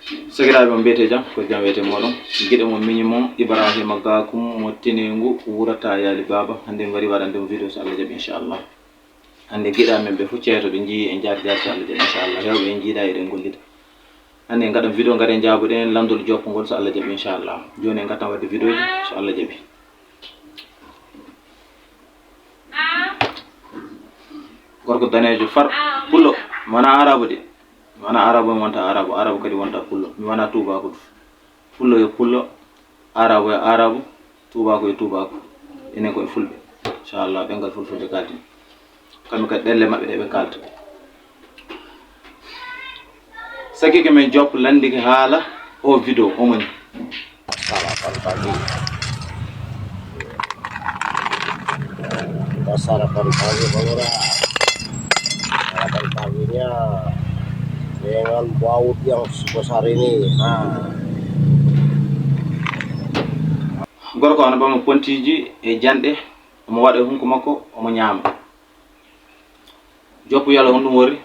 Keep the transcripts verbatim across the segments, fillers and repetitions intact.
Sakiraaɓe, on mbiyetee jam, ko jam wiyetee mooɗon. Giɗo mon, miñi mon, Ibrahima Gakum mo Tenengu, wurata Yaali Baaba. Hannde en ngari waɗande on video, so Allah jaɓi, inchallah. Hannde giɗo amen ɓe fof ceeto, ɓe njii en jaar jaar, so Allah jaɓi, inchallah. Heewɓe en njiidaa, eɗen ngollida. Hannde en ngaɗan video, ngaren njaaboɗen lanndol jokkongol, so Allah jaɓi, inchallah. Jooni en ngartan waɗde video ji, so Allah jaɓi. Gorko daneejo far, pullo, mi wonaa Aarabu de. Mi wonaa Aarabu, mi wontaa Aarabu, Aarabu kadi wontaa pullo. Mi wonaa tuubaaku du. Pullo yo pullo, Aarabu yo Aarabu, tuubaaku yo tuubaaku. Enen ko en fulɓe. Inchallah, ɗemngal fulfulde kaalten. Kamɓe kadi ɗelle maɓɓe ɗe ɓe kaalta. Sakiike men Joop lanndike haala o video, omo ni. Sara Pari Pari. Ba Sara Pari Pari, ba wara. Sara Pari Pari nya. Dengan bau yang sebesar ini. Ha. Gorko ana ɓama pontiiji e janɗe, omo waɗa e hunko makko, omo ñaama. Joppu yalo on ɗum worri.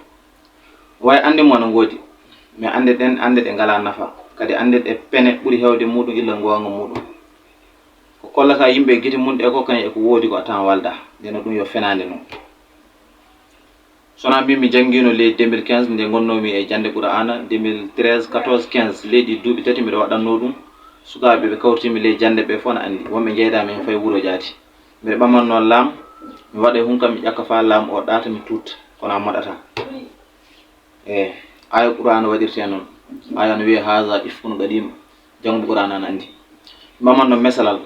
Way annde mum ana ngoodi, mais annde ɗen, annde ɗe ngalaa nafa, kadi annde ɗe pene ɓuri heewde muɗum illa ngoonga muɗum. Ko kollata yimɓe e gite mum ɗe ko kañum e ko woodi ko a tawan walda, ndeno ɗum yo fenaande non. Sona min mi janngiino ley deux mille quinze nde ngonnoomi e jannde Qur'aana, deux mille treize, quatorze, quinze, ley ɗi duuɓi tati miɗo waɗannoo ɗum, sukaaɓe ɓe kawritiimi ley jannde ɓe fof na anndi, wonɓe njeydaami heen fay wuro jaati. Mbeɗa ɓamanno laam, mi waɗa e hunkam, mi ƴakka faa laam o ɗaata, mi tuutta, kono a moɗataa. E aaya Qur'aana waɗirtee noon. Aaya no wiya, "Haza ifkun qadim." Jannguɓe Qur'aana ana anndi. Mi ɓamanno mesalal.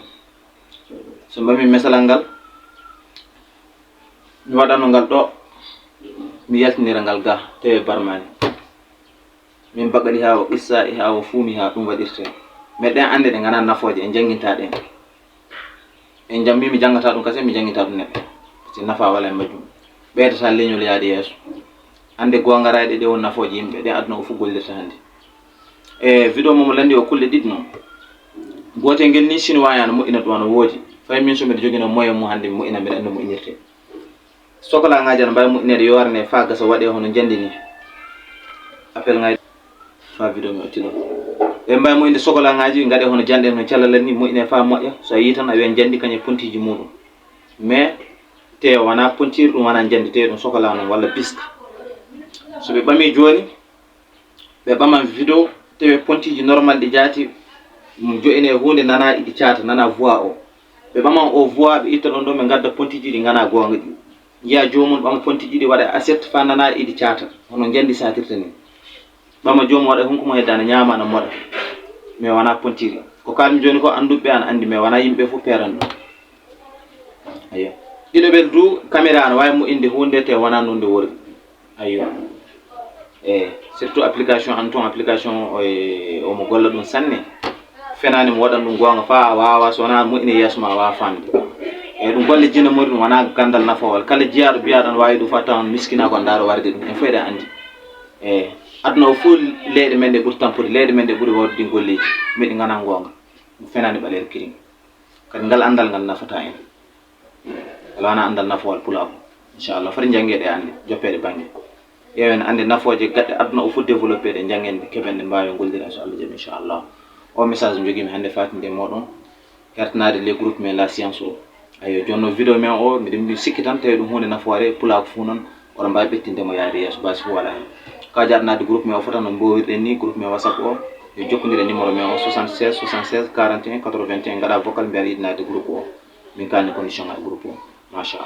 So mi ɓamii mesalal ngal, mi waɗanno ngal ɗo, mi yaltinira ngal ga, tawi barmaani. Min baggaɗi haa o qissa e haa o fuumi haa ɗum waɗirtee. Mais ɗen annde ɗe nganaa nafooje, en janngintaa ɗen. En jam-, min mi janngata ɗum kasen, mi janngita ɗum neɗɗo. Si nafa wala e majjum. Ɓeydata leñol yaade yeeso. Annde goongaraaɗe ɗe won nafooje yimɓe, ɗen aduna o fof gollirta hannde. E video mo mo lanndi o kulle ɗiɗi noon. Gootel ngel ni Chinois ana moƴƴina ɗum ana woodi. Fay min so mbiɗa jogino moyen mum hannde mi moƴƴina, mbiɗa anndi moƴƴinirte. Sokolaaŋaaji ana mbaawi moƴƴineede yoorane faa gasa waɗee hono njandi ni. Appel ŋaaji faa video mi ottino. Ɓe mbaawi moƴƴinde sokolaaŋaaji ngaɗee hono janɗe no callalal ni moƴƴinee faa moƴƴa. So a yii tan a wiya njandi kañum e pontiiji muɗum. Mais te wonaa pontiiri ɗum wonaa njandi, te ɗum sokolaa noon walla bisk. So ɓe ɓamii jooni, ɓe ɓaman video, tawi pontiiji normal ɗi jaati, ɗum jo'inee huunde nanaa iɗi caata, nanaa voix o. Ɓe ɓaman o voix, ɓe itta ɗon ɗon, ɓe ngadda pontiiji ɗi nganaa goonga ɗi. Njiyaa joomum ɓama pontiiji ɗi waɗa assiette faa nanaa iɗi caata, hono njandi saatirta ni. Ɓama joomum waɗa hunko mum hedda ana ñaama ana moɗa. Mais wonaa pontiiri. Ko kaalmi jooni ko annduɓe ana anndi, mais wonaa yimɓe fof peeran ɗum. Ayyo. Ɗiɗo ɓel du, caméra ana waawi moƴƴinde huunde te wonaa noon nde wori. Ayyo. E surtout application an toon, application o e, omo golla ɗum sanne. Fenaani mo waɗan ɗum goonga faa a waawaa, so wonaa moƴƴine yeeso ma a waawaa faamde. E ɗum golle jinne mori ɗum wonaa ganndal nafoowal. Kala jiyaaɗo biyaaɗo ana waawi ɗum faa tawa on miskinaa ko ndaaro warde ɗum. En fof eɗen anndi. E aduna o fof leyɗe men ɗe ɓuri tampude, leyɗe men ɗe ɓuri waɗude ɗin golleeji. Mais ɗi nganaa goonga. Ɗum fenaani ɓaleere kirin. Kadi ngal anndal ngal nafataa en. Alaa wona anndal nafoowal pulaaku. Inchallah, foti njannge ɗe annde, joppeede bannge. Ƴeewen annde nafooje gaɗɗe aduna o fof développé ɗe, njanngen ɗe, keɓen ɗe, mbaawen gollidiren so Allah jaɓi, inchallah. O message njogiimi hannde faatinde e mooɗon, hertanaade les groupes men la science o. Ayo, jooni no video men o, miɗen mbi sikki tan tawi ɗum huunde nafoore, pulaaku fof noon, oɗon mbaawi ɓettinde mo yaade yeeso, baasi fof wala heen. Ka jaɗanaade groupe men o fota no mboowirɗen ni, groupe men WhatsApp o, yo jokkondire numéro men o, soixante-seize, soixante-seize, quarante et un, quatre-vingt et un, ngaɗa vocal, mbiya aɗa yiɗi naatde groupe o. Min kalni condition ngaɗa groupe o. Machallah.